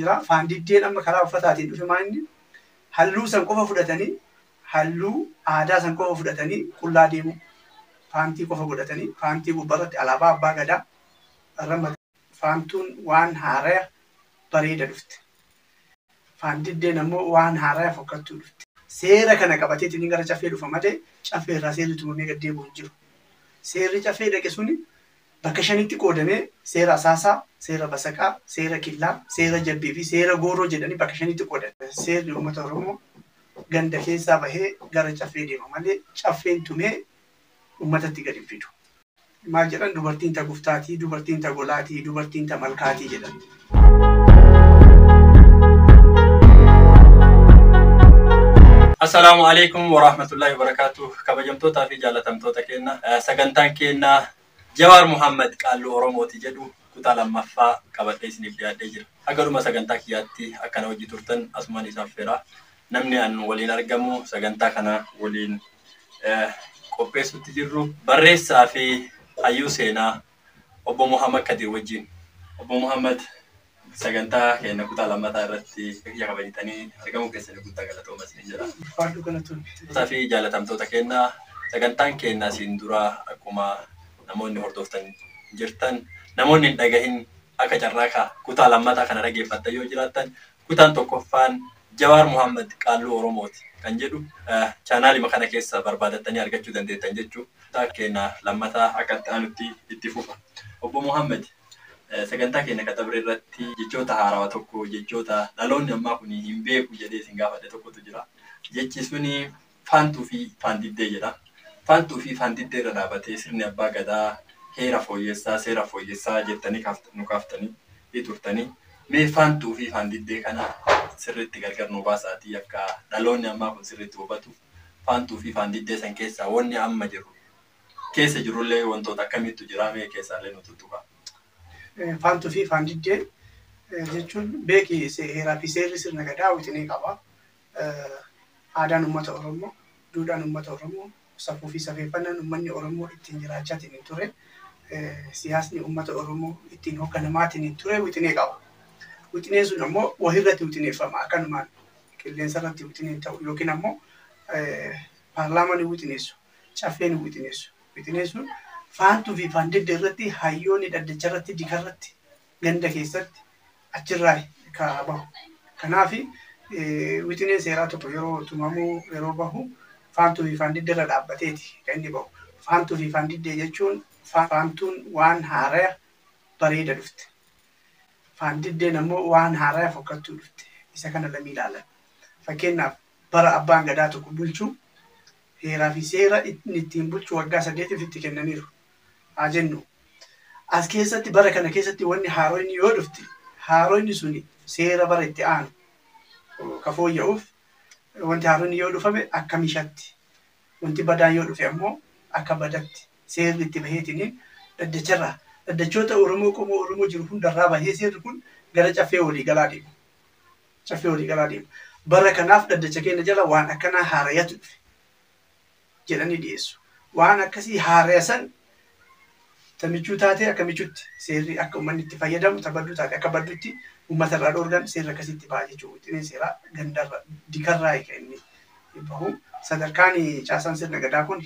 Jira faandiddeen amma karaa uffataatiin dhufe maa inni halluu san qofa fudhatanii, halluu aadaa san qofa fudhatanii qullaa deemu. Faantii qofa godhatanii faantii gubbaarratti alaabaa abbaa gadaa irra. Faantuun waan haaraya bareeda dhufte. Faandiddeen ammoo waan haaraya fokkattuu dhufte. Seera kana qabateetiin gara caffee dhufa malee caffee irraa seerri tumamee gad deebi'u hin jiru. Seerri caffee dhaqe suni bakka shanitti qoodamee seera asaasaa, seera basaqaa, seera killaa, seera jabbii fi seera gooroo jedhanii bakka shanitti qoodan. Seerri uummata Oromoo ganda keessaa bahee gara caffee deema malee caffeen tumee uummatatti gadi hin fidu. Maal jedhan? Dubartiin ta guftaatii, dubartiin ta golaatii, dubartiin ta malkaatii jedhan. Assalaamu alaikum warahmatullahi wabarakatuh. Kabajamtootaa fi jaalatamtoota keenya, sagantaan keenya Jawaar Muhammad Qaalluu Oromooti jedhu kutaa lammaffaa qabadhee isiniif dhiyaadhee jira. Hagaruma sagantaa kiyyaatti akkana hojii turtan asumaan isaaf feera. Namni an waliin argamu sagantaa kana waliin qopheessutti jirru barreessaa fi hayyuu seenaa obbo Muhammad Kadir wajjin. Obbo Muhammad, sagantaa keenya kutaa lammataa irratti kiyya kabajatanii argamuu keessanii guddaa galatooma isiniin jedha. Faaddu galatoomne. Kabajamtootaa fi jaalatamtoota keenya, sagantaan keenya asiin dura akkuma namoonni hordoftan jirtan, namoonni hin dhagahin akka carraa kutaa lammataa kana dhageeffattan yoo jiraattan, kutaan tokkoffaan Jawaar Muhammad Qaalluu Oromooti kan jedhu chaanaalima kana keessa barbaadattanii argachuu dandeettan jechuudha. Kutaa keenya lammataa akka itti aanutti itti fufa. Obbo Muhammad, sagantaa keenya katabre irratti jechoota haarawaa tokko, jechoota dhaloonni ammaa kun hin beeku jedhee isin gaafadhe tokkotu jira. Jechi suni faantuu fi faandiddee jedha. Faantuu fi faandiddee irra dhaabatee sirni abbaa gadaa heera fooyyessaa, seera fooyyessaa jettanii nu kaaftanii fi turtanii. Mee faantuu fi faandiddee kana sirriitti gargar nu baasaatii akka dhaloonni ammaa kun sirriitti hubatu, faantuu fi faandiddee san keessaa wanni amma jiru keessa jirullee wantoota akkamiitu jira, mee keessaallee nu tuttuqa. Faantuu fi faandiddee jechuun beeki, heeraa fi seerri sirna gadaa wixinee qaba. Aadaan uummata Oromoo, duudhaan uummata Oromoo, safuu fi safeeffannaan uummanni Oromoo ittiin jiraachaatiin hin ture, siyaasni uummata Oromoo ittiin hoogganamaatiin hin ture wixinee qaba. Wixineen sun ammoo wahirratti wixineeffama. Akkanumaan qilleensa irratti wixineen ta'u yookiin ammoo paarlaamaan hin wixineessu, caffeen hin wixineessu. Wixineen sun faantuu fi faandiddee irratti hayyoonni dhaddacha irratti, dikarratti, ganda keessatti achirraa ka bahu. Kanaaf wixineen seeraa tokko yeroo tumamuu, yeroo bahu faantuu fi faandiddee irra dhaabbateeti kan inni bahu. Faantuu fi faandiddee jechuun faantuun waan haaraya bareeda dhufte. Faandiddeen ammoo waan haaraya fokkattuu dhufte. Isa kana lamii ilaalan. Fakkeenyaaf bara abbaan gadaa tokko bulchu heeraa fi seera inni ittiin bulchu waggaa 8 itti kennaniiru. Haa jennu. As keessatti bara kana keessatti wanni haaroonni yoo dhufte, haaroonni suni seera bara itti aanu ka fooyya'uuf wanti haaroonni yoo dhufame akka mishatti, wanti badaan yoo dhufe ammoo akka badatti seerri itti baheetiin dhaddacharraa, dhaddachoota Oromoo qomoo Oromoo jiru hundarraa bahee seerri kun gara caffee waliigalaa deema. Caffee waliigalaa deema. Bara kanaaf dhaddacha keenya jala waan akkanaa haarayatu dhufe jedhanii dhiyeessu. Waan akkasii haaraya san tamichuu taatee akka michuutti seerri akka uummanni itti fayyadamu, tabadduu taate akka badduutti uummata irraa dhoorgan, seerri akkasitti ba'a jechuudha. Wixineen seeraa gandarra dikarraa kan inni bahu. Sadarkaan caasaan sirna gadaa kun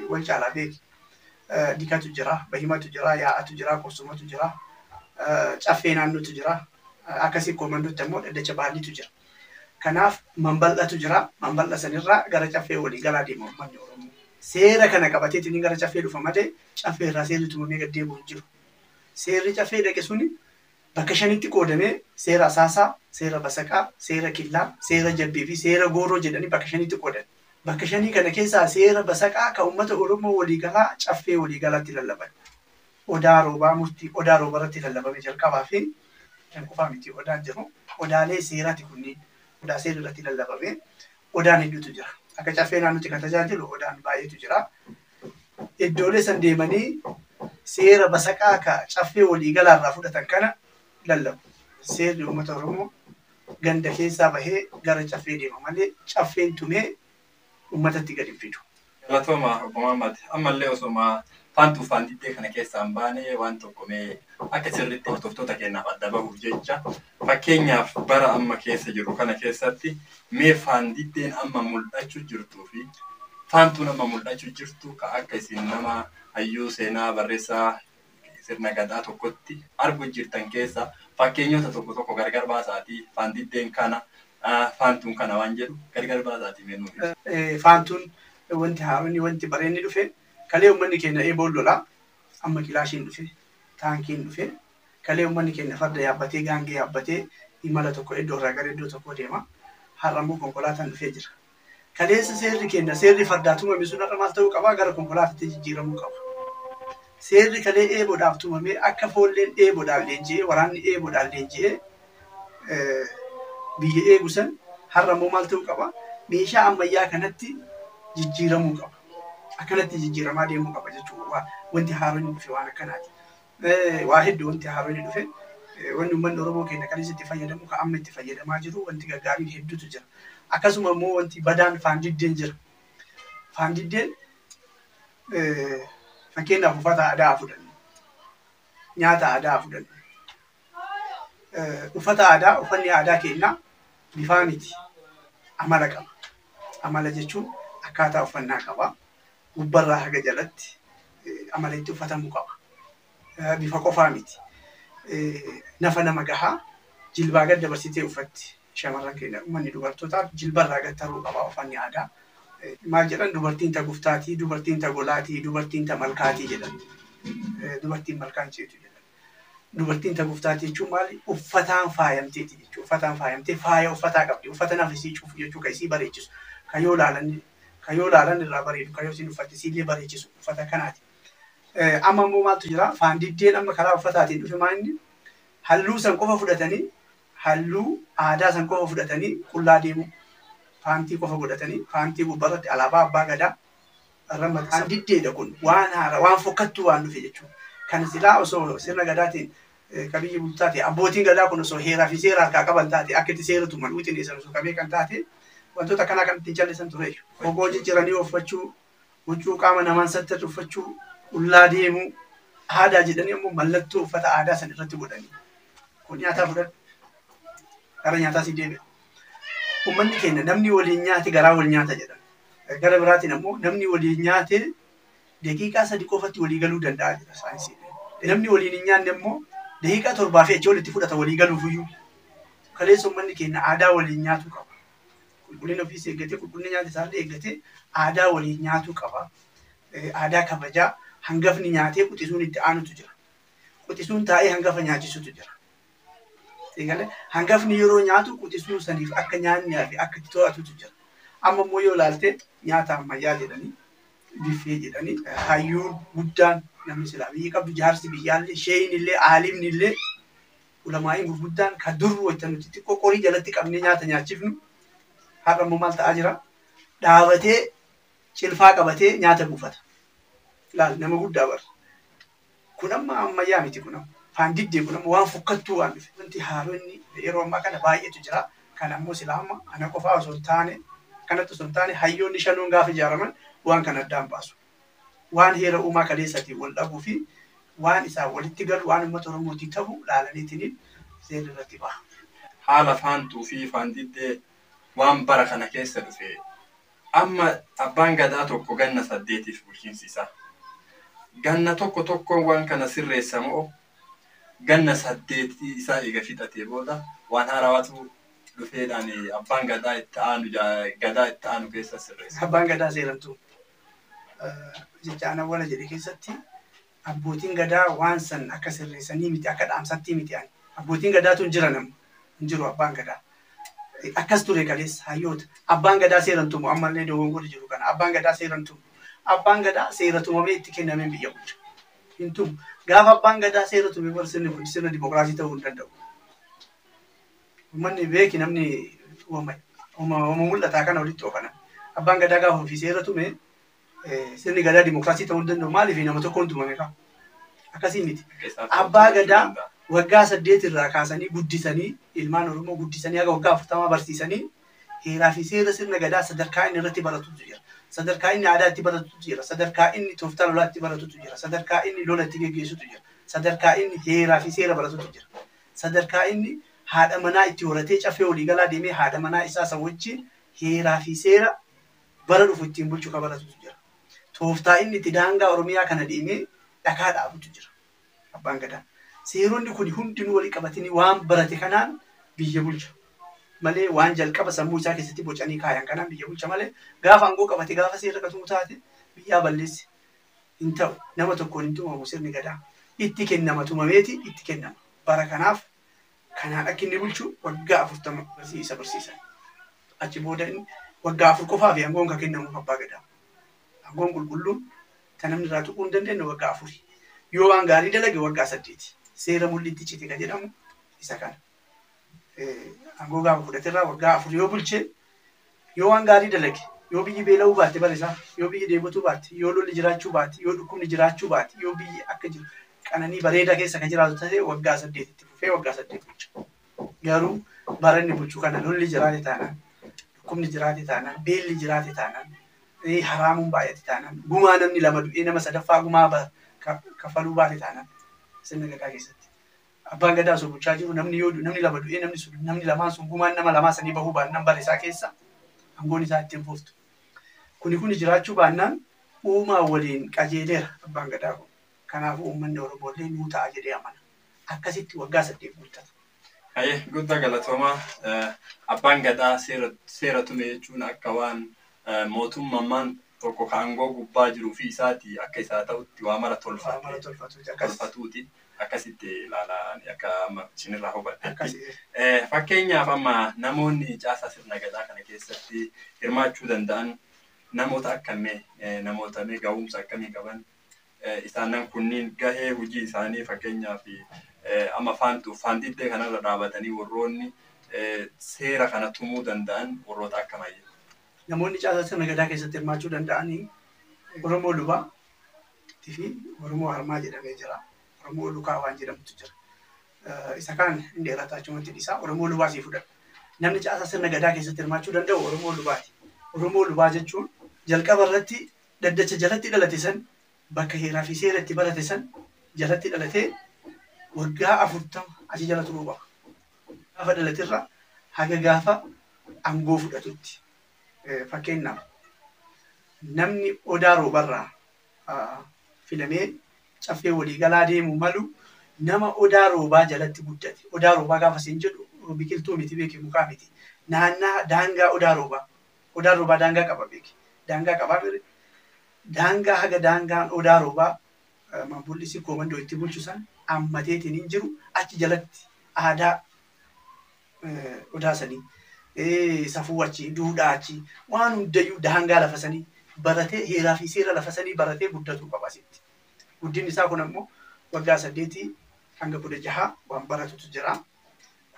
wal caalaa beeki. Dikatu jira, bahimatu jira, yaa'atu jira, qorsumatu jira, caffee naannootu jira. Akkasii koomanduutti ammoo dhaddacha baallitu jira. Kanaaf manbal'atu jira. Manbal'a sanirraa gara caffee waliigalaa deema uummanni Oromoo. Seera kana qabateetiin gara caffee dhufa malee caffee irraa seerri tumamee gad deebi'u hin jiru. Seerri caffee dhaqe suni bakka shanitti qoodamee seera asaasaa, seera basaqaa, seera killaa, seera jabbii fi seera gooroo jedhanii bakka shanitti qoodan. Bakka shanii kana keessaa seera basaqaa kan uummata Oromoo waliigalaa caffee waliigalaatti lallaban. Odaa roobaa, murtii odaa roobaa irratti lallabame jalqabaa fi kan qofaa miti odaan jiru. Odaalee seeraati kunniin. Odaa seera irratti lallabame odaan hedduutu jira. Akka caffee naannootti kan tajaajilu odaan baay'eetu jira. Iddoolee san deemanii seera basaqaa ka caffee waliigalaa irraa fudhatan kana lallabu. Seerri uummata Oromoo ganda keessaa bahee gara caffee deema malee caffeen tumee uummatatti gadi hin fidu. Galatooma obbo Muhammad. Ammallee osuma Faantuu faandiddee kana keessaan baanee waan tokko mee akka sirriitti hordoftoota keenyaaf adda bahuuf jecha fakkeenyaaf bara amma keessa jirru kana keessatti mee faandiddeen amma mul'achuu jirtuu fi faantuun amma mul'achuu jirtu ka akka isin nama hayyuu seenaa barreessaa sirna gadaa tokkotti argu jirtan keessa fakkeenyota tokko tokko gargar baasaatii faandiddeen kana faantuun kana waan jedhu gargar baasaatii mee nuuf ibsa. Faantuun wanti haaronni wanti bareenni dhufe kalee uummanni keenya eeboon lolaa amma kilaashiin dhufe taankiin dhufe kalee uummanni keenya farda yaabbatee gaangee yaabbatee imala tokko iddoo irraa gara iddoo tokkoo deema. Har'a immoo konkolaataan dhufee jira. Kaleessa seerri keenya seerri fardaa tumame sun har'a maal ta'uu qabaa gara konkolaataatti jijjiiramuu qaba. Seerri kalee eeboodhaaf tumame akka foolleen eeboodhaaf leenji'ee waraanni eeboodhaan leenji'ee biyya eegu san har'a immoo maal ta'uu qaba meeshaa ammayyaa kanatti jijjiiramuu qaba. Akkanatti jijjiiramaa deemuu qaba jechuudha. Wanti haaraan dhufe waan akkanaati. Waa hedduu wanti haaraan dhufe wanni uummanni Oromoo keenya kanis itti fayyadamu kan amma itti fayyadamaa jiru wanti gaggaariin hedduutu jira. Akkasuma immoo wanti badaan faandiddeen jira. Faandiddeen fakkeenyaaf uffata aadaa fudhannu, nyaata aadaa fudhannu. Uffata aadaa uffanni aadaa keenyaa bifaa miti amala qaba. Amala jechuun akkaataa uffannaa qaba. Gubbarraa haga jalatti amala itti uffatamuu qaba. Bifa qofaa miti. Nafa nama gahaa jilbaa gad dabarsitee uffatti. Shamarran keenya uummanni dubartootaaf jilbarraa gad taruu qaba uffanni aadaa. Maal jedhan dubartiin ta guftaatii, dubartiin ta golaatii, dubartiin ta malkaatii jedhan. Dubartiin malkaan ceetu jedhan. Dubartiin ta guftaatii jechuun maali? Uffataan faayamteeti jechuudha. Uffataan faayamtee faaya uffataa qabdi. Uffata nafa isii cufu jechuu kan isii bareechisu. Kan yoo laalan irraa bareedu, kan yoo isiin uffatte isiillee bareechisu uffata kanaati. Amma immoo maaltu jira? Faandiddeen amma karaa uffataatiin dhufe maa inni halluu san qofa fudhatanii halluu aadaa san qofa fudhatanii qullaa deemu. Faantii qofa godhatanii faantii gubbaarratti alaabaa abbaa gadaa irra maxxansa. Faandiddeedha kun waan haaraa waan fokkattuu waan dhufe jechuudha. Kan silaa osoo sirna gadaatiin kan biyyi bultu taate abbootiin gadaa kun osoo heeraa fi seera harkaa qaban taate akka itti seera tuman wixineessan osoo qabee kan taate wantoota akkanaa kan ittiin callisan ture. Ogoo jijjiiranii uffachuu, huccuu qaama namaan sattarri uffachuu, qullaa deemuu, aadaa jedhanii ammoo mallattoo uffata aadaa san irratti godhanii. Kun nyaataa fudhadhu. Gara nyaataa si deebi'a. Uummanni keenya namni waliin nyaate garaa wal nyaata jedhan. Gara biraatiin ammoo namni waliin nyaate daqiiqaa 3 qofatti walii galuu danda'a jedha saayinsiin. Namni waliin hin nyaanne immoo daqiiqaa 7 fi achii olitti fudhata walii galuuf iyyuu. Kaleessa uummanni keenya aadaa waliin nyaatuu qaba. Qulqullina ofiis eeggatee qulqullina nyaata isaallee eeggatee aadaa waliin nyaatuu qaba. Aadaa kabajaa hangafni nyaatee quxisuun itti aanutu jira. Quxisuun taa'ee hangafa nyaachisutu jira. Eegale hangafni yeroo nyaatu quxisuu saniif akka nyaannaa fi akka itti to'atutu jira. Amma immoo yoo ilaalte nyaata ammayyaa jedhanii biffee jedhanii hayyuun guddaan namni silaa biyyi qabdu jaarsi biyyaallee sheeyin illee aalimni illee ulamaa'iin gurguddaan kan dur wayita nuti xiqqoo qorii jalatti qabnee nyaata nyaachifnu har'a immoo maal ta'aa jira? Dhaabatee cilfaa qabatee nyaata buufata. Laal nama guddaa bara. Kun amma ammayyaa miti kun amma. Faandiddee kun amma waan fokkattuu waan dhufe. Wanti haaronni yeroo ammaa kana baay'eetu jira. Kan ammoo silaa amma ana qofaa osoo hin taane kanatti osoo hin taane hayyoonni shanuun gaafa ijaaraman waan kana addaan baasu. Waan heera uumaa kaleessaatiin wal dhabuu fi waan isaan walitti galu waan uummata Oromootii ta'u laalaniitiin seerri irratti baha. Haala faantuu fi faandiddee waan bara kana keessa dhufe amma abbaan gadaa tokko ganna 8 bulchiinsi isaa. Ganna tokko tokkoon waan kana sirreessa moo ganna 8 isaa eega fixatee booda waan haarawaatu dhufeedhaan abbaan gadaa itti aanu gadaa itti aanu keessa sirreessa. Abbaan gadaa seerantu jecha ana wala jedhe keessatti abbootiin gadaa waan san akka sirreessanii miti akka dhaamsatti miti ani. Abbootiin gadaatu hin jiran amma hin jiru abbaan gadaa. Akkas ture kaleessa hayyoota. Abbaan gadaa seeran tumu ammallee dogongorri jiru kana. Abbaan gadaa seeran tumu. Abbaan gadaa seera tumamee itti kennamee biyya bulcha. Hin tumu. Gaafa abbaan gadaa seera tume bar sirni kun sirna dimokiraasii ta'uu hin danda'u. Uummanni beeki namni uuma mul'ataa kana walitti oofana. Abbaan gadaa gaafa ofii seera tume sirni gadaa dimokiraasii ta'uu hin danda'u. Maaliif nama tokkoon tumame qaba? Akkasii miti. Abbaa gadaa waggaa 8 irraa kaasanii guddisanii ilmaan Oromoo guddisanii haga waggaa 40 barsiisanii heeraa fi seera sirna gadaa sadarkaa inni irratti baratutu jira. Sadarkaa inni aadaa itti baratutu jira. Sadarkaa inni tooftaa lolaa itti baratutu jira. Sadarkaa inni lola itti geggeessutu jira. Sadarkaa inni heeraa fi seera baratutu jira. Sadarkaa inni haadha manaa itti horatee caffee waliigalaa deemee haadha manaa isaa san wajjin heeraa fi seera bara dhufu ittiin bulchu ka baratutu jira. Tooftaa inni itti daangaa Oromiyaa kana deemee dhakaa dhaabutu jira. Abbaan Gadaa. Seeronni kun hundinuu walii qabatanii waan barate kanaan biyya bulcha. Malee waan jalqaba sammuu isaa keessatti bocanii kaayan kanaan biyya bulcha malee gaafa aangoo qabate gaafa seera katumu taate biyyaa balleessi hin ta'u. Nama tokkoon hin tumamu sirni Gadaa. Itti kennama tumameeti itti kennama. Bara kanaaf kanaan akka inni bulchu waggaa 40 isa barsiisan. Achi booda inni waggaa 4 qofaa fi aangoon kan kennamuuf abbaa Gadaa. Aangoon qulqulluun kan namni irraa tuquu hin dandeenye waggaa 4. Yoo waan gaarii dalage waggaa 8. Seera mul'itti cite kan jedhamu isa kana. Aangoo gaafa fudhaterraa waggaa 4 yoo bulche yoo waan gaarii dalage yoo biyyi beela'uu baatte bara isaa yoo biyyi dheebotuu baatte yoo lolli jiraachuu baatte yoo dhukkubni jiraachuu baatte yoo biyyi akka jiru qananii bareedaa keessa kan jiraatu ta'e waggaa 8 itti fufee waggaa 8 bulcha. Garuu bara inni bulchu kana lolli jiraate taanaan dhukkubni jiraate taanaan beelli jiraate taanaan haraamuun baay'ate taanaan gumaa namni 2 du'ee nama 3ffaa gumaa kaffaluu baate taanaan sirna Gadaa keessatti. Abbaan Gadaa osoo bulchaa jiru namni yoo namni 2 du'ee namni sun namni lamaan sun gumaan nama lamaa sanii bahuu baannaan bara isaa keessa aangoon isaa ittiin fuftu. Kuni jiraachuu baannaan uumaa waliin qajeeleera abbaan Gadaa kun. Kanaafuu uummanni Oromoo illee nuu ta'a jedhee amana. Akkasitti waggaa 8 guuttata. Hayyee guddaa galatoomaa. Abbaan Gadaa seera tume jechuun akka waan mootummaan tokko kan aangoo gubbaa jiruu fi isaati akka isaa ta'utti waa mara tolfatuuti. Akkasitti ilaalaa akka amma isinirraa hubadhetti. Fakkeenyaaf amma namoonni caasaa sirna Gadaa kana keessatti hirmaachuu danda'an namoota akkamii namoota mee ga'umsa akkamii qaban isaanan kunniin gahee hojii isaanii fakkeenyaaf amma faandiddee kanarra dhaabatanii warroonni seera kana tumuu danda'an warroota akkamii? Namoonni caasaa sirna Gadaa keessatti hirmaachuu danda'anii Oromoo Lubaa fi Oromoo Harmaa jedhamee jira. Oromoo Lukaa waan jedhamutu jira. Isa kaan hin dheerataa achumatti dhiisaa. Oromoo Lubaa sii fudhadha. Namni caasaa sirna Gadaa keessatti hirmaachuu danda'u Oromoo Lubaati. Oromoo Lubaa jechuun jalqaba irratti daddacha jalatti dhalate san bakka heeraa fi seera itti barate san jalatti dhalatee waggaa 40 achi jala turuu qaba. Gaafa dhalaterraa haga gaafa aangoo fudhatutti. Fakkeenyaaf namni Odaa Roobarraa filamee caffee waliigalaa deemu malu nama Odaa Roobaa jalatti guddate. Odaa Roobaa gaafa isin jedhu biqiltuu miti beeki mukaa miti. Naannaa daangaa Odaa Roobaa. Odaa Roobaa daangaa qaba beeki. Daangaa qabaa bire. Daangaa haga daangaan Odaa Roobaa Maamulli Koomandoo itti bulchu san ammateetiin hin jiru achi jalatti aadaa Odaa sanii safuu achi duudhaa achi waan hundayyuu daangaa lafa sanii baratee heeraa fi seera lafa sanii baratee guddatuu qaba asitti. Guddinni isaa kun ammoo waggaa 8 hanga 16 waan baratutu jira.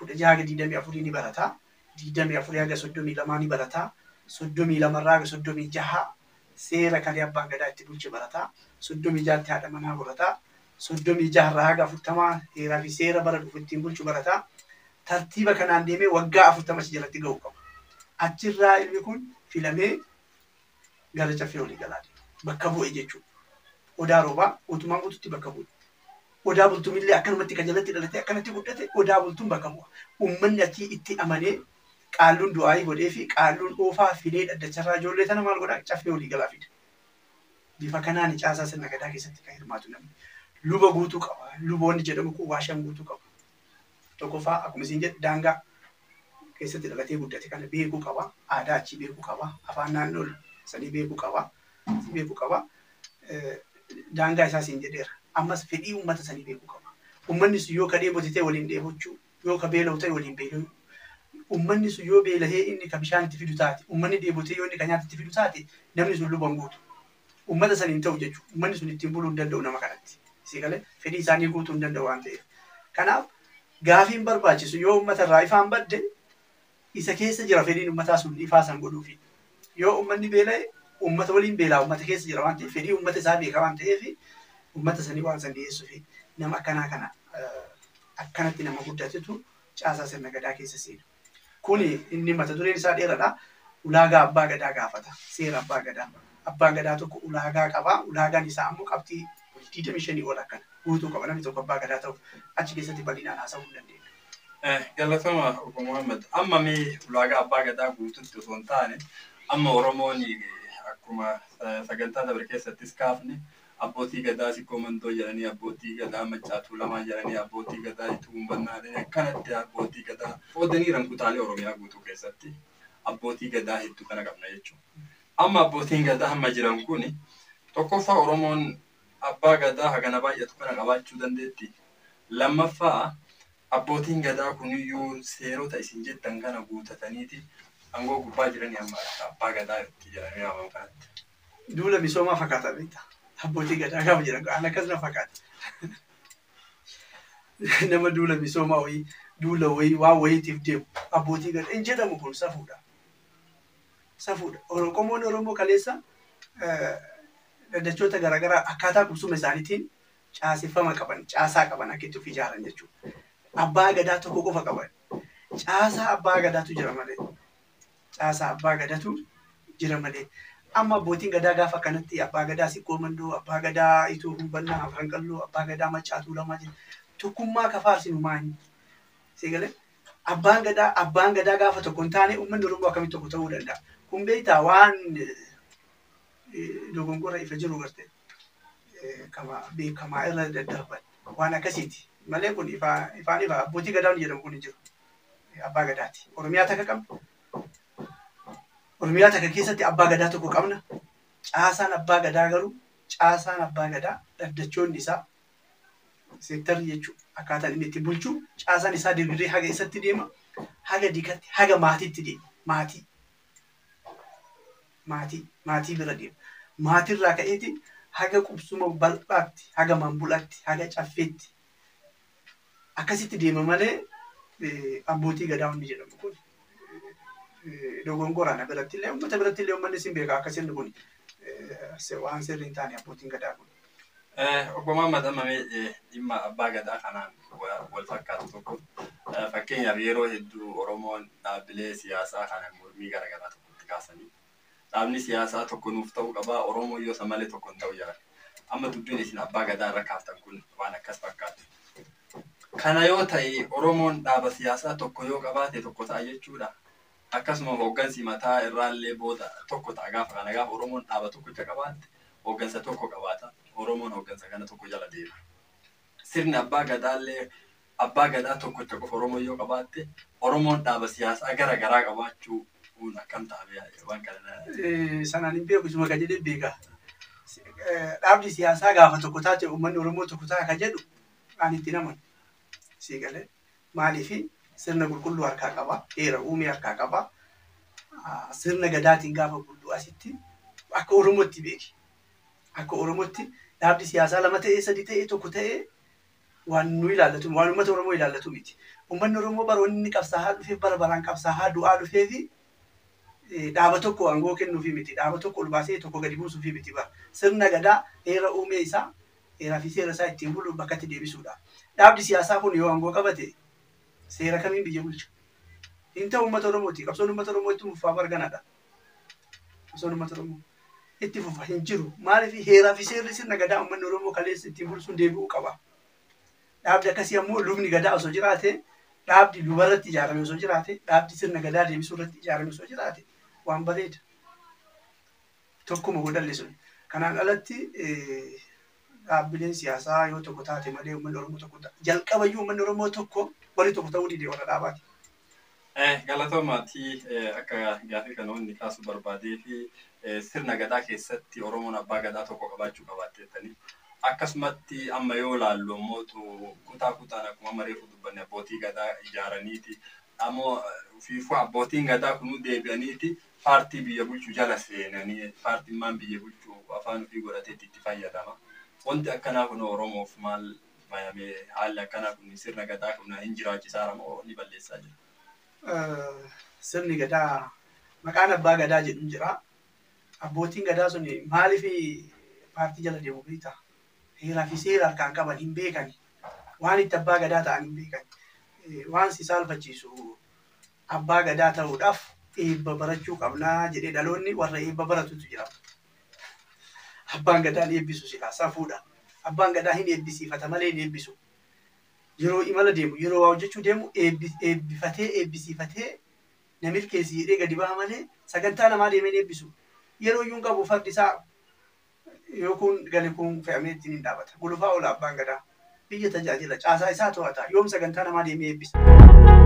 16 haga 24 ni barata. 24 haga 32 ni barata. 32 irraa haga 36 seera kalee abbaan Gadaa itti bulche barata. 36tti haadha manaa horata. 36 irraa haga 40 heeraa fi seera bara dhufu ittiin bulchu barata. Tartiiba kanaan deemee waggaa 40 achi jalatti ga'uu qaba. Achirraa ilmi kun filamee gara caffee waliigalaa deema. Bakka bu'e jechuudha. Odaa Roobaa guutummaan guututti bakka bu'e. Odaa Bultumillee akkanumatti kan jalatti dhalatee akkanatti guddate Odaa Bultuun bakka bu'a. Uummanni achii itti amanee qaalluun du'aayii godhee fi qaalluun oofaa filee dhaddacharraa ijoollee tana maal godhaa caffee waliigalaa fida. Bifa kanaan caasaa sirna Gadaa keessatti kan hirmaatu namni. Luba guutuu qaba. Luboonni jedhamu kun waa 5 guutuu qabu. Tokkoffaa akkuma isin jedhu daangaa keessatti dhalatee guddate kana beekuu qaba. Aadaa achii beekuu qaba. Afaan naannoo sanii beekuu qaba. Beekuu qaba. Daangaa isaa siin jedheera. Ammas fedhii uummata sanii beekuu qaba. Uummanni sun yoo ka dheebote ta'e waliin dheebochuu, yoo ka beela'u ta'e waliin beela'uu. Uummanni sun yoo beela'ee inni ka bishaan itti fidu taate, uummanni dheebotee yoo inni ka nyaata itti fidu taate, namni sun luba hin guutu. Uummata saniin ta'u jechuudha. Uummanni sun ittiin buluu hin danda'u nama kanatti. Isii galee fedhii isaanii guutuu hin danda'u waan ta'eef. Kanaaf gaafiin barbaachisu yoo uummata irraa ifaan badde isa keessa jira fedhiin uummataa sun ifaa san godhuufi. Yoo uummanni beela'e uummata waliin beelaa uummata keessa jira waan ta'eef fedhii uummata isaa beeka waan ta'eef uummata sanii waan san dhiyeessuufi nama akkanaa kana akkanatti nama guddatetu caasaa sirna Gadaa keessa seena. Kuni inni mata dureen isaa dheeraadha. Ulaagaa abbaa gadaa gaafata. Seera abbaa gadaa. Abbaan gadaa tokko ulaagaa qaba. Ulaagaan isaa ammoo qabxii 25 ol akkana guutuu qaba. Namni tokko abbaa gadaa ta'uuf achi keessatti bal'inaan haasa'uu hin dandeenyu. Galatoma Obbo Muhammad. Amma mee ulaagaa abbaa gadaa guututti osoo hin taane amma Oromoon akkuma sagantaa dabre keessattis kaafne abbootii gadaa Sikkoo Mandoo jedhanii, abbootii gadaa Maccaa Tuulamaa jedhanii, abbootii gadaa Ituu Humbannaa jedhanii akkanatti abbootii gadaa qoodaniiran kutaalee Oromiyaa guutuu keessatti abbootii gadaa hedduu kana qabna jechuudha. Amma abbootiin gadaa amma jiran kuni tokkoffaa Oromoon abbaa gadaa hagana baay'atu kana qabaachuu dandeetti. Lammaffaa abbootiin gadaa kuniyyuu seerota isin jettan kana guutataniiti aangoo gubbaa jiranii amma abbaa gadaa itti jedhamee waamamu kanatti. Duula misoomaa fakkaata beektaa? Abbootii gadaa gaafa jedhan an akkas na fakkaata. Nama duula misoomaa wayii, duula wayii, waan wayiitiif deemu abbootii gadaa hin jedhamu kun safuudha. Safuudha. Qomoon Oromoo kaleessa daddachoota garaagaraa akkaataa qubsuma isaaniitiin caaseffama qaban, caasaa qaban akka itti of ijaaran jechuudha. Abbaa gadaa tokko qofa qaban. Caasaa abbaa gadaatu jira malee. Caasaa abbaa gadaatu jira malee. Amma abbootiin gadaa gaafa kanatti abbaa gadaa Sikkoo Mandoo, abbaa gadaa Ituu Humbannaa, Afran Qalloo, abbaa gadaa Maccaa Tuulamaa jira. Tokkummaa kafaarsinu maani? Seegalee abbaan gadaa gaafa tokko hin taane uummanni Oromoo akkamitti tokko ta'uu danda'a? Kun beektaa waan dogongora ifa jiru garte kama beekamaa irra daddarban waan akkasiiti. Malee kun ifaan ifa abbootii gadaa jedhamu kun hin jiru. Abbaa gadaati. Oromiyaa takka qabna. Oromiyaa takka keessatti abbaa gadaa tokko qabna. Caasaan abbaa gadaa garuu caasaan abbaa gadaa dhaddachoonni isaa seektarri jechuudha. Akkaataan inni itti bulchu caasaan isaa diriiree haga isatti deema. Haga dikatti haga maatiitti deema. Maatii. Maatii. Maatii bira deema. Maatiirraa ka'eeti haga qubsuma bal'aatti, haga mambulaatti, haga caffeetti. Akkasitti deema malee abbootii gadaa hundi jedhamu kun dogongoraan biratti illee uummata biratti illee uummanni sin beeka akka sirni kun waan sirri hin taane abbootiin gadaa kun. Obbo Muhammad, amma mee dhimma abbaa gadaa kanaan wal fakkaatu tokko, fakkeenyaaf yeroo hedduu Oromoon dhaabbilee siyaasaa kana mormii garaagaraa tokkotti kaasanii dhaabni siyaasaa tokko nuuf ta'uu qabaa, Oromoo yoo isa malee tokko hin ta'u jedhan. Amma dubbiin isin abbaa gadaa irra kaaftan kun waan akkas fakkaatu. Kana yoo ta'e Oromoon dhaaba siyaasaa tokko yoo qabaate tokko ta'a jechuudha. Akkasuma hooggansi mataa irraallee booda tokko ta'a gaafa kana gaafa Oromoon dhaaba tokkicha qabaatte hooggansa tokko qabaata. Oromoon hooggansa kana tokko jala deema. Sirni abbaa gadaallee abbaa gadaa tokkicha qofa Oromoo yoo qabaatte Oromoon dhaaba siyaasaa gara garaa qabaachuu akkam ta'a waan kana? Sanaan hin beeku, isuma kan jedhee beeka. Dhaabni siyaasaa gaafa tokko taate uummanni Oromoo tokko ta'a kan jedhu ani itti namanu. Sii galee maaliifi sirna qulqulluu harkaa qaba, heera uumee harkaa qaba. Sirna gadaatiin gaafa bullu asitti akka Oromootti beeki. Akka Oromootti dhaabni siyaasaa lama ta'ee, sadi ta'ee, tokko ta'ee waan nu ilaallatu, waan uummata Oromoo ilaallatu miti. Uummanni Oromoo bara inni qabsaa'aa dhufee bara baraan qabsaa'aa du'aa dhufee fi dhaaba tokko aangoo kennuufi miti. Dhaaba tokko ol baasee tokko gadi buusuufi miti bara. Sirna gadaa heera uumee isaa, heeraa fi seera isaa ittiin bulu bakkatti deebisuudha. Dhaabni siyaasaa kun yoo aangoo qabate seera kamiin biyya bulcha? Hin ta'u uummata Oromooti. Qabsoon uummata Oromoo itti fufaa barganadha. Qabsoon uummata Oromoo itti fufa hin jiru. Maaliif heeraa fi seerri sirna gadaa uummanni Oromoo kaleessa ittiin bulchuun deebi'uu qaba. Dhaabni akkasii ammoo lubni gadaa osoo jiraate, dhaabni lubarratti ijaarame osoo jiraate, dhaabni sirna gadaa deebisuu irratti ijaarame osoo jiraate waan bareeda. Tokkuma godhalle sun. Kanaan alatti dhaabbileen siyaasaa yoo tokko taate malee uummanni Oromoo tokko ta'a. Jalqabayyuu uummanni Oromoo tokko warri tokko ta'uu dide warra dhaabaati. Galatoomaati, akka gaafii kana wanni kaasuu barbaadee fi sirna gadaa keessatti Oromoon abbaa gadaa tokko qabaachuu qabaatteettanii. Akkasumatti amma yoo laallu ammoo kutaa kutaan akkuma amma reefu dubbanne abbootii gadaa ijaaraniiti. Ammoo fiifuu abbootiin gadaa kunuu deebi'aniiti paartii biyya bulchu jala seenanii paartiin maan biyya bulchu afaan ofii godhateetti itti fayyadama. Wanti akkanaa kun Oromoof maal bayamee haalli akkanaa kun sirna gadaa kun hin jiraachisaa moo ni balleessaa jira? Sirni gadaa maqaan abbaa gadaa jedhu jira. Abbootiin gadaa sun maaliif paartii jala deemu beektaa? Heeraa fi seera harkaan qaban hin beekani. Waan itti abbaa gadaa ta'an hin beekani. Waan si saalfachiisu abbaa gadaa ta'uudhaaf Eebba barachuu qabnaa jedhee dhaloonni warra eebba baratutu jira. Abbaan gadaan eebbisu silaa safuudha. Abbaan gadaa hin eebbisiifata malee hin eebbisu. Yeroo imala deemu, yeroo waa hojjechuu deemu eebbifatee eebbisiifatee na milkeessi jedhee gadi baha malee sagantaa namaa deemee hin eebbisu. Yeroo iyyuu hin qabu fardi isaa yoo kun gale kun fe'amee ittiin hin dhaabata. Gulufaa oola abbaan gadaa. Biyya tajaajila caasaa isaa to'ata. Yoom sagantaa namaa deemee eebbisa.